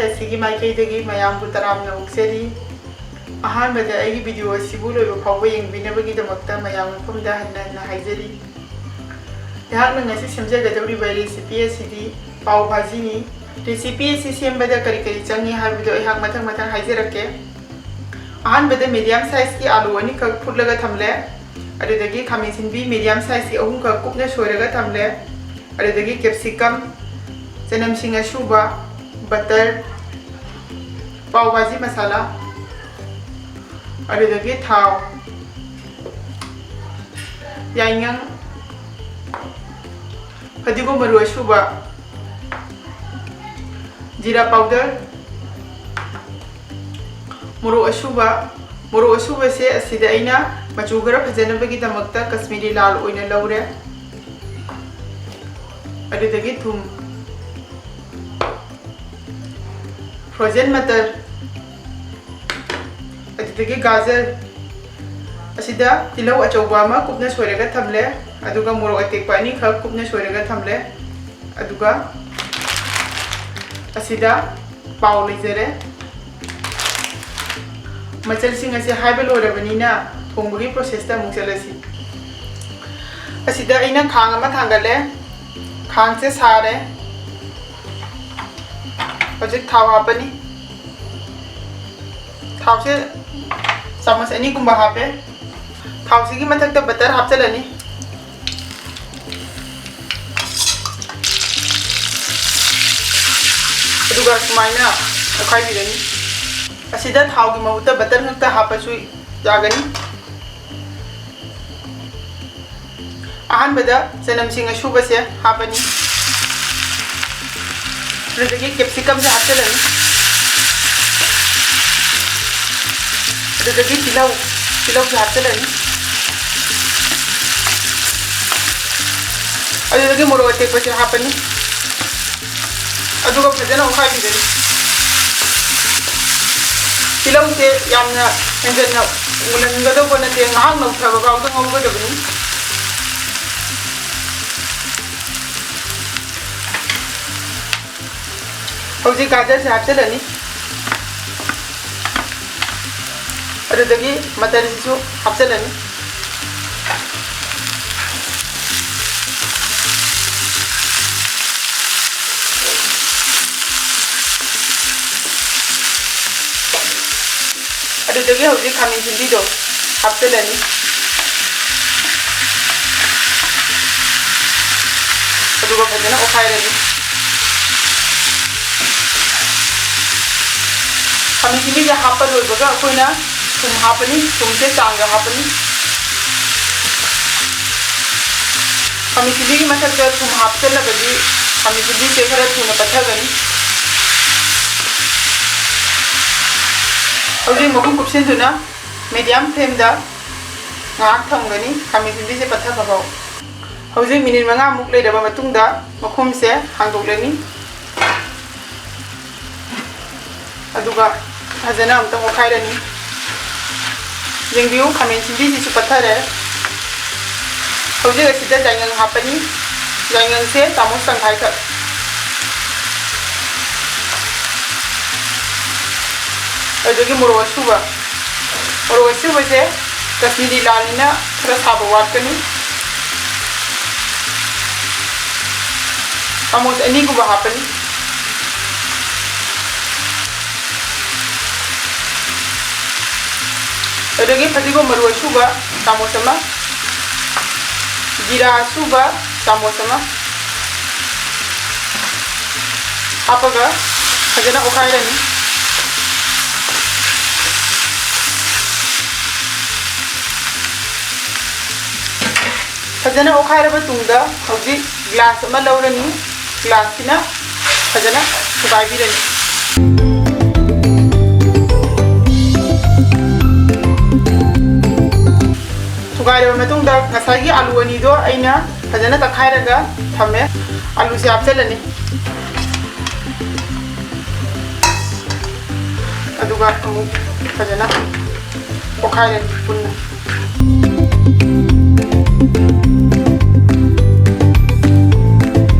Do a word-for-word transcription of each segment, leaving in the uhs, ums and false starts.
ꯑꯁꯤꯒꯤ ꯃꯥꯏꯀꯩꯗꯒꯤ ꯃꯌꯥꯝꯕꯨ ꯇꯔꯥꯝꯅ ꯑꯣꯛꯆꯔꯤ꯫ ꯑꯍꯥꯟꯕꯗ ꯑꯩꯒꯤ video ꯑꯁꯤꯕꯨ ꯂꯣꯏꯕ ꯐꯥꯎꯕ ꯌꯦꯡꯕꯤꯅꯕꯒꯤꯗꯃꯛꯇ ꯃꯌꯥꯝ ꯃꯐꯝꯗ ꯍꯟꯅ ꯍꯟꯅ ꯍꯥꯏꯖꯔꯤ꯫ ꯑꯩꯍꯥꯛꯅ ꯉꯁꯤ ꯁꯦꯝꯖꯒꯗꯧꯔꯤꯕ recipe ꯑꯁꯤꯗꯤ ꯄꯥꯎ ꯚꯥꯖꯤꯅꯤ꯫ Recipe ꯑꯁꯤ ꯁꯦꯝꯕꯗ ꯀꯔꯤ ꯀꯔꯤ ꯆꯪꯏ ꯍꯥꯏꯕꯗꯨ ꯑꯩꯍꯥꯛ ꯃꯊꯪ ꯃꯊꯪ ꯍꯥꯏꯖꯔꯛꯀꯦ꯫ ꯑꯍꯥꯟꯕꯗ medium sizeꯀꯤ ꯑꯥꯂꯨ ꯑꯅꯤꯈꯛ ꯐꯨꯠꯂꯒ ꯊꯝꯂꯦ꯫ ꯑꯗꯨꯗꯒꯤ ꯈꯥꯃꯦꯟ ꯑꯁꯤꯟꯕꯤ medium sizeꯀꯤ ꯑꯍꯨꯝꯈꯛ ꯀꯨꯞꯅ ꯁꯣꯏꯔꯒ ꯊꯝꯂꯦ꯫ ꯑꯗꯨꯗꯒꯤ capsicum, ꯆꯅꯝꯁꯤꯡ ꯑꯁꯨꯕ, butter, ꯄꯥꯎ ꯚꯥꯖꯤ ꯃꯁꯥꯂꯥ, ꯑꯗꯨꯗꯒꯤ ꯊꯥꯎ, ꯌꯥꯏꯉꯪ, ꯐꯗꯤꯒꯣꯝ ꯃꯔꯨ ꯑꯁꯨꯕ, ꯖꯤꯔꯥ powder, ꯃꯣꯔꯣꯛ ꯑꯁꯨꯕ꯫ ꯃꯣꯔꯣꯛ ꯑꯁꯨꯕꯁꯦ ꯑꯁꯤꯗ ꯑꯩꯅ ꯃꯆꯨ ꯈꯔ ꯐꯖꯅꯕꯒꯤꯗꯃꯛꯇ ꯀꯁꯃꯤꯔꯤ ꯂꯥꯜ ꯑꯣꯏꯅ ꯂꯧꯔꯦ꯫ ꯑꯗꯨꯗꯒꯤ ꯊꯨꯝ, frozen ꯃꯇꯔ, ꯑꯗꯨꯗꯒꯤ ꯒꯥꯖꯔ꯫ ꯑꯁꯤꯗ ꯇꯤꯜꯍꯧ ꯑꯆꯧꯕ ꯑꯃ ꯀꯨꯞꯅ ꯁꯣꯏꯔꯒ ꯊꯝꯂꯦ, ꯑꯗꯨꯒ ꯃꯣꯔꯣꯛ ꯑꯇꯦꯛꯄ ꯑꯅꯤꯈꯛ ꯀꯨꯞꯅ ꯁꯣꯏꯔꯒ ꯊꯝꯂꯦ꯫ ꯑꯗꯨꯒ ꯑꯁꯤꯗ ꯄꯥꯎ ꯂꯩꯖꯔꯦ꯫ ꯃꯆꯜꯁꯤꯡ ꯑꯁꯤ ꯍꯥꯏꯕ ꯂꯣꯏꯔꯕꯅꯤꯅ ꯊꯣꯡꯕꯒꯤ processꯇ ꯑꯃꯨꯛ ꯆꯠꯂꯁꯤ꯫ ꯑꯁꯤꯗ ꯑꯩꯅ ꯈꯥꯡ ꯑꯃ ꯊꯥꯡꯒꯠꯂꯦ꯫ ꯈꯥꯡꯁꯦ ꯁꯥꯔꯦ꯫ ꯍꯧꯖꯤꯛ ꯊꯥꯎ ꯍꯥꯞꯄꯅꯤ꯫ ꯊꯥꯎꯁꯦ ꯆꯥꯃꯁ ꯑꯅꯤꯒꯨꯝꯕ ꯍꯥꯞꯄꯦ꯫ ꯊꯥꯎꯁꯤꯒꯤ ꯃꯊꯛꯇ butter ꯍꯥꯞꯆꯤꯜꯂꯅꯤ꯫ ꯑꯗꯨꯒ ꯁꯨꯃꯥꯏꯅ ꯑꯣꯠꯈꯥꯏꯕꯤꯔꯅꯤ꯫ ꯑꯁꯤꯗ ꯊꯥꯎꯒꯤ ꯃꯍꯨꯠꯇ butter ꯈꯛꯇ ꯍꯥꯞꯄꯁꯨ ꯌꯥꯒꯅꯤ꯫ ꯑꯍꯥꯟꯕꯗ ꯆꯅꯝꯁꯤꯡ ꯑꯁꯨꯕꯁꯦ ꯍꯥꯞꯄꯅꯤ꯫ ꯑꯗꯨꯗꯒꯤ capsicumꯁꯦ ꯍꯥꯞꯆꯤꯜꯂꯅꯤ꯫ ꯑꯗꯨꯗꯒꯤ ꯇꯤꯜꯍꯧ, ꯇꯤꯜꯍꯧꯁꯦ ꯍꯥꯞꯆꯤꯜꯂꯅꯤ꯫ ꯑꯗꯨꯗꯒꯤ ꯃꯣꯔꯣꯛ ꯑꯇꯦꯛꯄꯁꯦ ꯍꯥꯞꯄꯅꯤ꯫ ꯑꯗꯨꯒ ꯐꯖꯅ ꯑꯣꯠꯈꯥꯏꯕꯤꯔꯅꯤ꯫ ꯇꯤꯜꯍꯧꯁꯦ ꯌꯥꯝꯅ ꯍꯦꯟꯖꯟꯅ ꯃꯨꯜꯍꯟꯒꯗꯧꯕ ꯅꯠꯇꯦ, ꯉꯥꯏꯍꯥꯛ ꯅꯧꯊꯕ ꯐꯥꯎꯗ ꯉꯧꯒꯗꯕꯅꯤ꯫ ꯍꯧꯖꯤꯛ ꯒꯥꯖꯔꯁꯦ ꯍꯥꯞꯆꯤꯜꯂꯅꯤ꯫ ꯑꯗꯨꯗꯒꯤ ꯃꯇꯔꯁꯤꯁꯨ ꯍꯥꯞꯆꯤꯜꯂꯅꯤ꯫ ꯑꯗꯨꯗꯒꯤ ꯍꯧꯖꯤꯛ ꯈꯥꯃꯦꯟ ꯑꯁꯤꯟꯕꯤꯗꯣ ꯍꯥꯞꯆꯤꯜꯂꯅꯤ꯫ ꯑꯗꯨꯒ ꯐꯖꯅ ꯑꯣꯠꯈꯥꯏꯔꯅꯤ꯫ ꯈꯥꯃꯦꯟ ꯑꯁꯤꯟꯕꯤꯁꯦ ꯍꯥꯞꯄ ꯂꯣꯏꯕꯒ ꯑꯩꯈꯣꯏꯅ ꯊꯨꯝ ꯍꯥꯞꯄꯅꯤ꯫ ꯊꯨꯝꯁꯦ ꯆꯥꯡꯗ ꯍꯥꯞꯄꯅꯤ꯫ ꯈꯥꯃꯦꯟ ꯑꯁꯤꯟꯕꯤꯒꯤ ꯃꯊꯛꯇ ꯊꯨꯝ ꯍꯥꯞꯆꯜꯂꯕꯗꯤ ꯈꯥꯃꯦꯟ ꯑꯁꯤꯟꯕꯤꯁꯦ ꯈꯔ ꯊꯨꯅ ꯄꯠꯊꯒꯅꯤ꯫ ꯍꯧꯖꯤꯛ ꯃꯈꯨꯝ ꯀꯨꯞꯁꯤꯟꯗꯨꯅ medium flameꯗ ꯉꯥꯏꯍꯥꯛ ꯊꯝꯒꯅꯤ, ꯈꯥꯃꯦꯟ ꯑꯁꯤꯟꯕꯤꯁꯦ ꯄꯠꯊꯕ ꯐꯥꯎ꯫ ꯍꯧꯖꯤꯛ ꯃꯤꯅꯤꯠ ꯃꯉꯥꯃꯨꯛ ꯂꯩꯔꯕ ꯃꯇꯨꯡꯗ ꯃꯈꯨꯝꯁꯦ ꯍꯥꯡꯗꯣꯛꯂꯅꯤ꯫ ꯑꯗꯨꯒ ꯐꯖꯅ ꯑꯃꯨꯛꯇꯪ ꯑꯣꯠꯈꯥꯏꯔꯅꯤ꯫ ꯌꯦꯡꯕꯤꯌꯨ, ꯈꯥꯃꯦꯟ ꯑꯁꯤꯟꯕꯤꯁꯤꯁꯨ ꯄꯠꯊꯔꯦ꯫ ꯍꯧꯖꯤꯛ ꯑꯁꯤꯗ ꯌꯥꯏꯉꯪ ꯍꯥꯞꯄꯅꯤ꯫ ꯌꯥꯏꯉꯪꯁꯦ ꯆꯥꯃꯁ ꯇꯪꯈꯥꯏꯈꯛ꯫ ꯑꯗꯨꯗꯒꯤ ꯃꯣꯔꯣꯛ ꯑꯁꯨꯕ, ꯃꯣꯔꯣꯛ ꯑꯁꯨꯕꯁꯦ ꯀꯥꯁꯃꯤꯔꯤ ꯂꯥꯜꯅꯤꯅ ꯈꯔ ꯁꯥꯕ ꯋꯥꯠꯀꯅꯤ꯫ ꯆꯥꯃꯁ ꯑꯅꯤꯒꯨꯝꯕ ꯍꯥꯞꯄꯅꯤ꯫ ꯑꯗꯨꯗꯒꯤ ꯐꯗꯤꯒꯣꯝ ꯃꯔꯨ ꯑꯁꯨꯕ ꯆꯥꯃꯁ ꯑꯃ, ꯖꯤꯔꯥ ꯑꯁꯨꯕ ꯆꯥꯃꯁ ꯑꯃ ꯍꯥꯞꯄꯒ ꯐꯖꯅ ꯑꯣꯠꯈꯥꯏꯔꯅꯤ꯫ ꯐꯖꯅ ꯑꯣꯠꯈꯥꯏꯔꯕ ꯇꯨꯡꯗ ꯍꯧꯖꯤꯛ glass ꯑꯃ ꯂꯧꯔꯅꯤ꯫ Glassꯁꯤꯅ ꯐꯖꯅ ꯊꯨꯒꯥꯏꯕꯤꯔꯅꯤ꯫ ꯊꯨꯒꯥꯏꯔꯕ ꯃꯇꯨꯡꯗ ꯉꯁꯥꯏꯒꯤ ꯑꯥꯂꯨ ꯑꯅꯤꯗꯣ ꯑꯩꯅ ꯐꯖꯅ ꯇꯛꯈꯥꯏꯔꯒ ꯊꯝꯃꯦ꯫ ꯑꯥꯂꯨꯁꯦ ꯍꯥꯞꯆꯤꯜꯂꯅꯤ꯫ ꯑꯗꯨꯒ ꯑꯃꯨꯛ ꯐꯖꯅ ꯑꯣꯠꯈꯥꯏꯔꯅꯤ ꯄꯨꯟꯅ꯫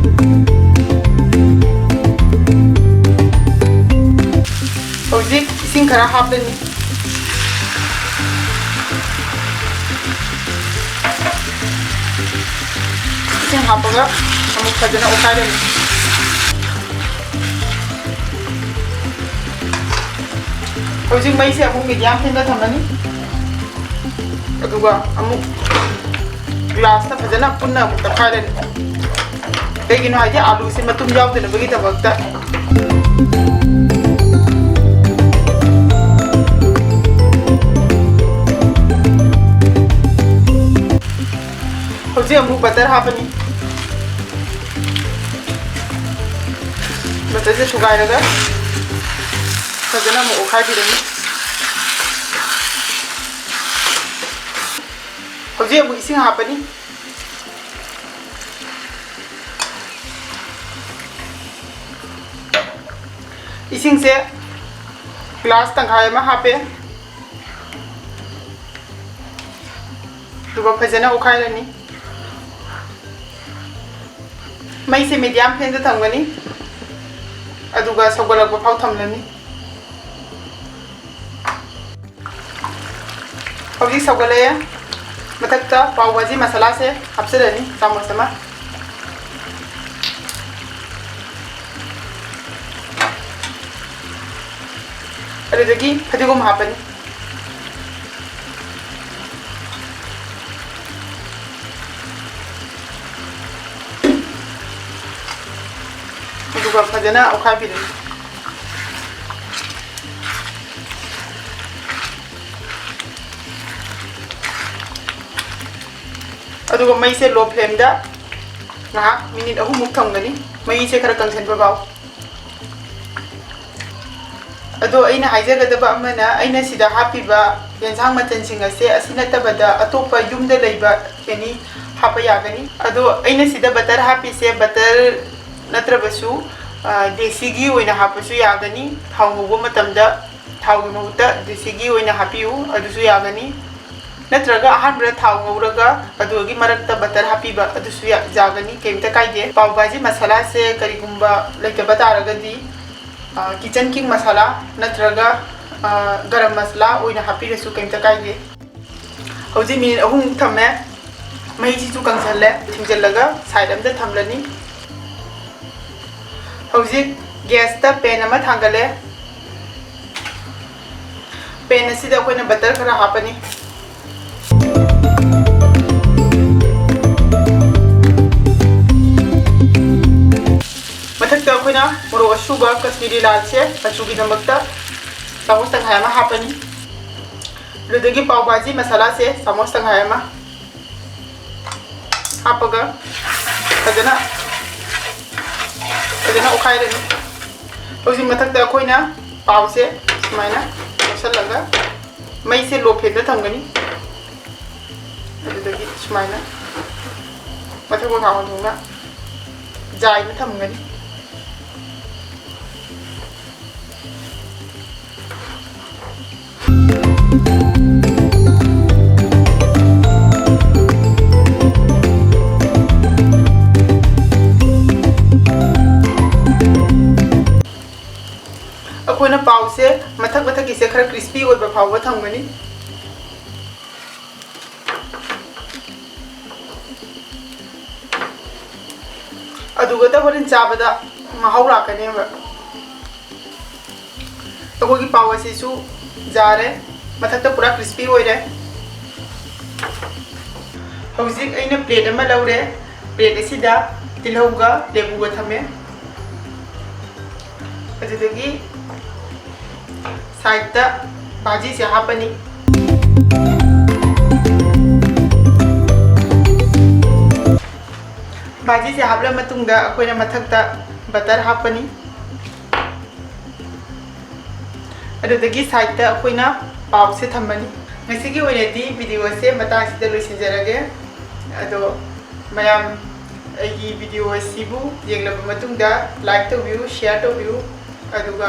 ꯈꯔ ꯍꯥꯞꯂꯅꯤ꯫ ꯏꯁꯤꯡ ꯍꯥꯞꯄꯒ ꯑꯃꯨꯛ ꯐꯖꯅ ꯑꯣꯠꯈꯥꯏꯔꯅꯤ꯫ ꯍꯧꯖꯤꯛ ꯃꯩꯁꯦ ꯑꯃꯨꯛ medium flameꯗ ꯊꯝꯃꯅꯤ꯫ ꯑꯗꯨꯒ ꯑꯃꯨꯛ glassꯅ ꯐꯖꯅ ꯄꯨꯟꯅ ꯑꯃꯨꯛ ꯇꯛꯈꯥꯏꯔꯅꯤ꯫ ꯀꯩꯒꯤꯅꯣ ꯍꯥꯏꯗꯤ ꯑꯥꯂꯨꯁꯦ ꯃꯇꯨꯝ ꯌꯥꯎꯗꯅꯕꯒꯤꯗꯃꯛꯇ꯫ ꯍꯧꯖꯤꯛ ꯑꯃꯨꯛ butter ꯍꯥꯞꯄꯅꯤ꯫ Butterꯁꯦ ꯁꯨꯒꯥꯏꯔꯒ ꯐꯖꯅ ꯑꯃꯨꯛ ꯑꯣꯠꯈꯥꯏꯕꯤꯔꯅꯤ꯫ ꯍꯧꯖꯤꯛ ꯑꯃꯨꯛ ꯏꯁꯤꯡ ꯍꯥꯞꯄꯅꯤ꯫ ꯏꯁꯤꯡꯁꯦ glass ꯇꯪꯈꯥꯏ ꯑꯃ ꯍꯥꯞꯄꯦ꯫ ꯑꯗꯨꯒ ꯐꯖꯅ ꯑꯣꯠꯈꯥꯏꯔꯅꯤ꯫ ꯃꯩꯁꯦ medium flameꯗ ꯊꯝꯒꯅꯤ꯫ ꯑꯗꯨꯒ ꯁꯧꯒꯠꯂꯛꯄ ꯐꯥꯎ ꯊꯝꯂꯅꯤ꯫ ꯍꯧꯖꯤꯛ ꯁꯧꯒꯠꯂꯛꯑꯦ꯫ ꯃꯊꯛꯇ ꯄꯥꯎ ꯚꯥꯖꯤ ꯃꯁꯥꯂꯥꯁꯦ ꯍꯥꯞꯆꯤꯜꯂꯅꯤ, ꯆꯥꯃꯁ ꯑꯃ꯫ ꯑꯗꯨꯗꯒꯤ ꯐꯗꯤꯒꯣꯝ ꯍꯥꯞꯄꯅꯤ꯫ ꯑꯗꯨꯒ ꯐꯖꯅ ꯑꯣꯠꯈꯥꯏꯕꯤꯔꯅꯤ꯫ ꯑꯗꯨꯒ ꯃꯩꯁꯦ low flameꯗ ꯉꯥꯏꯍꯥꯛ minute ꯑꯍꯨꯝꯃꯨꯛ ꯊꯝꯒꯅꯤ, ꯃꯩꯁꯦ ꯈꯔ ꯀꯪꯁꯤꯟꯕ ꯐꯥꯎ꯫ ꯑꯗꯣ ꯑꯩꯅ ꯍꯥꯏꯖꯒꯗꯕ ꯑꯃꯅ, ꯑꯩꯅ ꯁꯤꯗ ꯍꯥꯞꯄꯤꯕ ꯌꯦꯟꯁꯥꯡ ꯃꯆꯜꯁꯤꯡ ꯑꯁꯦ ꯑꯁꯤ ꯅꯠꯇꯕꯗ ꯑꯇꯣꯞꯄ ꯌꯨꯝꯗ ꯂꯩꯕ any ꯍꯥꯞꯄ ꯌꯥꯒꯅꯤ꯫ ꯑꯗꯣ ꯑꯩꯅ ꯁꯤꯗ butter ꯍꯥꯞꯄꯤꯁꯦ butter ꯅꯠꯇ꯭ꯔꯕꯁꯨ, ꯑ, ꯗꯦꯁꯤꯒꯤ ꯑꯣꯏꯅ ꯍꯥꯞꯄꯁꯨ ꯌꯥꯒꯅꯤ꯫ ꯊꯥꯎ ꯉꯧꯕ ꯃꯇꯝꯗ ꯊꯥꯎꯒꯤ ꯃꯍꯨꯠꯇ ꯗꯦꯁꯤꯒꯤ ꯑꯣꯏꯅ ꯍꯥꯞꯄꯤꯌꯨ, ꯑꯗꯨꯁꯨ ꯌꯥꯒꯅꯤ꯫ ꯅꯠꯇ꯭ꯔꯒ ꯑꯍꯥꯟꯕꯗ ꯊꯥꯎ ꯉꯧꯔꯒ ꯑꯗꯨꯒꯤ ꯃꯔꯛꯇ butter ꯍꯥꯞꯄꯤꯕ, ꯑꯗꯨꯁꯨ ꯌꯥ-, ꯌꯥꯒꯅꯤ, ꯀꯩꯝꯇ ꯀꯥꯏꯗꯦ꯫ ꯄꯥꯎ ꯚꯥꯖꯤ ꯃꯁꯥꯂꯥꯁꯦ ꯀꯔꯤꯒꯨꯝꯕ ꯂꯩꯇꯕ ꯇꯥꯔꯒꯗꯤ, ꯑ, kitchen king ꯃꯁꯥꯂꯥ ꯅꯠꯇ꯭ꯔꯒ ꯒꯔꯝ ꯃꯁꯥꯂꯥ ꯑꯣꯏꯅ ꯍꯥꯞꯄꯤꯔꯁꯨ ꯀꯩꯝꯇ ꯀꯥꯏꯗꯦ꯫ ꯍꯧꯖꯤꯛ ꯃꯤꯅꯤꯠ ꯑꯍꯨꯝꯃꯨꯛ ꯊꯝꯃꯦ꯫ ꯃꯩꯁꯤꯁꯨ ꯀꯪꯁꯜꯂꯦ꯫ ꯊꯤꯡꯖꯤꯜꯂꯒ ꯁꯥꯏꯠ ꯑꯝꯗ ꯊꯝꯂꯅꯤ꯫ ꯍꯧꯖꯤꯛ ꯒ꯭ꯌꯥꯁꯇ ꯄꯦꯟ ꯑꯃ ꯊꯥꯡꯒꯠꯂꯦ꯫ ꯄꯦꯟ ꯑꯁꯤꯗ ꯑꯩꯈꯣꯏꯅ ꯕꯇꯔ ꯈꯔ ꯍꯥꯞꯄꯅꯤ꯫ ꯃꯊꯛꯇ ꯑꯩꯈꯣꯏꯅ ꯃꯣꯔꯣꯛ ꯑꯁꯨꯕ ꯀꯁꯃꯤꯔꯤ ꯂꯥꯜꯁꯦ ꯃꯆꯨꯒꯤꯗꯃꯛꯇ ꯆꯥꯃꯁ ꯇꯪꯈꯥꯏ ꯑꯃ ꯍꯥꯞꯄꯅꯤ꯫ ꯑꯗꯨꯗꯒꯤ ꯄꯥꯎ ꯚꯥꯖꯤ ꯃꯁꯥꯂꯥꯁꯦ ꯆꯥꯃꯁ ꯇꯪꯈꯥꯏ ꯑꯃ ꯍꯥꯞꯄꯒ ꯐꯖꯅ, ꯐꯖꯅ ꯑꯣꯠꯈꯥꯏꯔꯅꯤ꯫ ꯍꯧꯖꯤꯛ ꯃꯊꯛꯇ ꯑꯩꯈꯣꯏꯅ ꯄꯥꯎꯁꯦ ꯁꯨꯃꯥꯏꯅ ꯇꯧꯁꯜꯂꯒ ꯃꯩꯁꯦ ꯂꯣ ꯐ꯭ꯂꯦꯝꯗ ꯊꯝꯒꯅꯤ꯫ ꯑꯗꯨꯗꯒꯤ ꯁꯨꯃꯥꯏꯅ ꯃꯊꯛ ꯃꯈꯥ ꯑꯣꯟꯊꯣꯛꯅ ꯖꯥꯏꯅ ꯊꯝꯒꯅꯤ꯫ ꯑꯩꯈꯣꯏꯅ ꯄꯥꯎꯁꯦ ꯃꯊꯛ ꯃꯊꯛꯀꯤꯁꯦ ꯈꯔ ꯀ꯭ꯔꯤꯁꯄꯤ ꯑꯣꯏꯕ ꯐꯥꯎꯕ ꯊꯝꯒꯅꯤ꯫ ꯑꯗꯨꯒ ꯍꯣꯔꯦꯟ ꯆꯥꯕꯗ ꯃꯍꯥꯎ ꯂꯥꯛꯀꯅꯦꯕ꯫ ꯑꯩꯈꯣꯏꯒꯤ ꯄꯥꯎ ꯑꯁꯤꯁꯨ ꯌꯥꯔꯦ, ꯃꯊꯛꯇ ꯄꯨꯔꯥ ꯀ꯭ꯔꯤꯁꯄꯤ ꯑꯣꯏꯔꯦ꯫ ꯍꯧꯖꯤꯛ ꯑꯩꯅ ꯄ꯭ꯂꯦꯠ ꯑꯃ ꯂꯧꯔꯦ꯫ ꯄ꯭ꯂꯦꯠ ꯑꯁꯤꯗ ꯇꯤꯜꯍꯧꯒ ꯂꯦꯕꯨꯒ ꯊꯝꯃꯦ꯫ ꯑꯗꯨꯗꯒꯤ ꯁꯥꯏꯠꯇ ꯚꯥꯖꯤꯁꯦ ꯍꯥꯞꯄꯅꯤ꯫ ꯚꯥꯖꯤꯁꯦ ꯍꯥꯞꯂ ꯃꯇꯨꯡꯗ ꯑꯩꯈꯣꯏꯅ ꯃꯊꯛꯇ ꯕꯇꯔ ꯍꯥꯞꯄꯅꯤ꯫ ꯑꯗꯨꯗꯒꯤ ꯁꯥꯏꯠꯇ ꯑꯩꯈꯣꯏꯅ ꯄꯥꯎꯁꯦ ꯊꯝꯃꯅꯤ꯫ ꯉꯁꯤꯒꯤ ꯑꯣꯏꯅꯗꯤ ꯚꯤꯗꯤꯑꯣꯁꯦ ꯃꯇꯥꯡꯁꯤꯗ ꯂꯣꯏꯁꯤꯟꯖꯔꯒꯦ꯫ ꯑꯗꯣ ꯃꯌꯥꯝ ꯑꯩꯒꯤ ꯚꯤꯗꯤꯑꯣ ꯑꯁꯤꯕꯨ ꯌꯦꯡꯂꯕ ꯃꯇꯨꯡꯗ ꯂꯥꯏꯛ ꯇꯧꯕꯤꯌꯨ, ꯁꯤꯌꯥꯔ ꯇꯧꯕꯤꯌꯨ, ꯑꯗꯨꯒ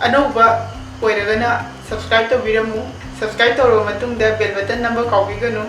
ꯑꯅꯧꯕ ꯑꯣꯏꯔꯒꯅ ꯁꯕꯁꯀ꯭ꯔꯥꯏꯕ ꯇꯧꯕꯤꯔꯝꯃꯨ꯫ ꯁꯕꯁꯀ꯭ꯔꯥꯏꯕ ꯇꯧꯔꯕ ꯃꯇꯨꯡꯗ ꯕꯦꯜ ꯕꯇꯟ ꯅꯝꯕ ꯀꯥꯎꯕꯤꯒꯅꯨ꯫